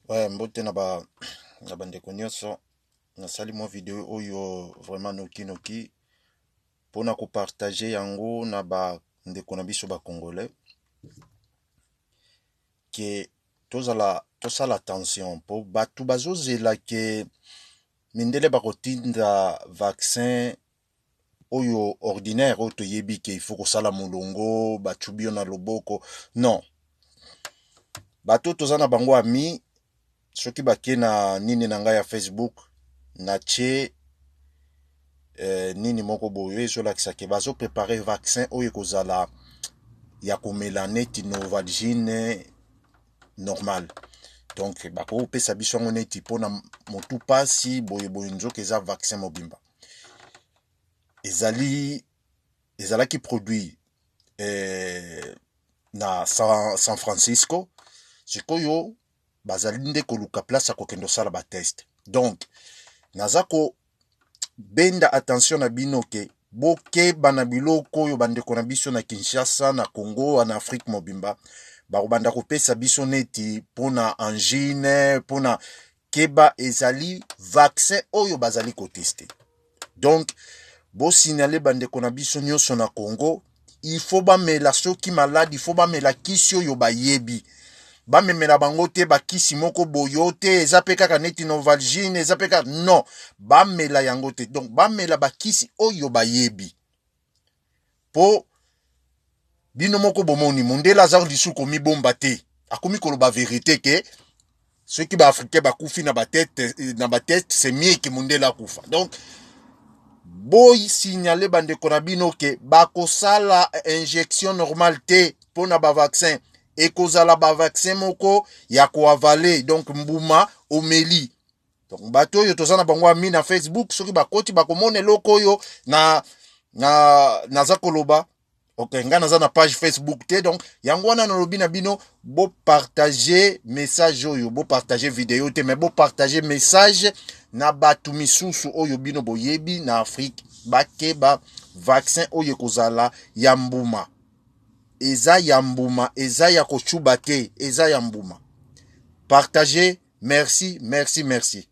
Ouais, mbote na ba na bandeko nyonso. Nasali mwa video oyo vraiment noki noki mpona kopartage yango na bandeko na biso ba congolais ke tozala tosala attention mpo bato bazozela ke mindele bakotinda vaccin oyo ordinaire oyo toyebi ke il faut kosala molongo bacubi yo na loboko. Non, bato toza na bango ami, soki bake na nini na ngai ya Facebook, natie nini moko boye ezolakisa ke bazoprepare vaccin oyo ekozala ya komela neti Novalgine normal. Donc bakopesa biso yango neti mpona motu pasi boye boye, nzoka eza vaccin mobimba. Ezali ezalaki produit na San Francisco. Sikoyo bazali nde koluka place ya kokende kosala batest. Donc naza kobenda attention na bino ke bokeba na biloko oyo bandeko na biso na Kinshasa, na Congo, na Afrique mobimba bakobanda kopesa biso neti mpona angine, mpona keba, ezali vaccin oyo bazali koteste. Donc bosignale bandeko na biso nyonso na Congo, il faut bamela soki maladi, il faut bamela kisi oyo bayebi. Bamemela bango te bakisi moko boyo te, eza mpe kaka neti Novalgine, eza mpe kaka non, bamela yango te. Donc bamela bakisi oyo bayebi, mpo bino moko bomoni mondele aza lisusu komibomba te, akomi koloba vérité ke soki baafricain bakufi na batete na batete, c'est mieux ke mondele akufa. Donc boyisignale bandeko na bino ke bakosala injection normale te mpona bavaccin, ekozala bavaccin moko ya koavaler, donc mbuma omeli. Donc bato oyo toza na bango ami na Facebook, soki bakoti bakomona eloko oyo na naza koloba. Ok, ngai naza na page Facebook te, donc yango wana nalobi na bino bopartage message oyo, bopartage video te, mais bopartage message na bato misusu oyo bino boyebi na Afrique, bakeba vaccin oyo ekozala ya mbuma. Eza ya mbuma, eza ya kocuba te, eza ya mbuma. Partage, merci, merci, merci.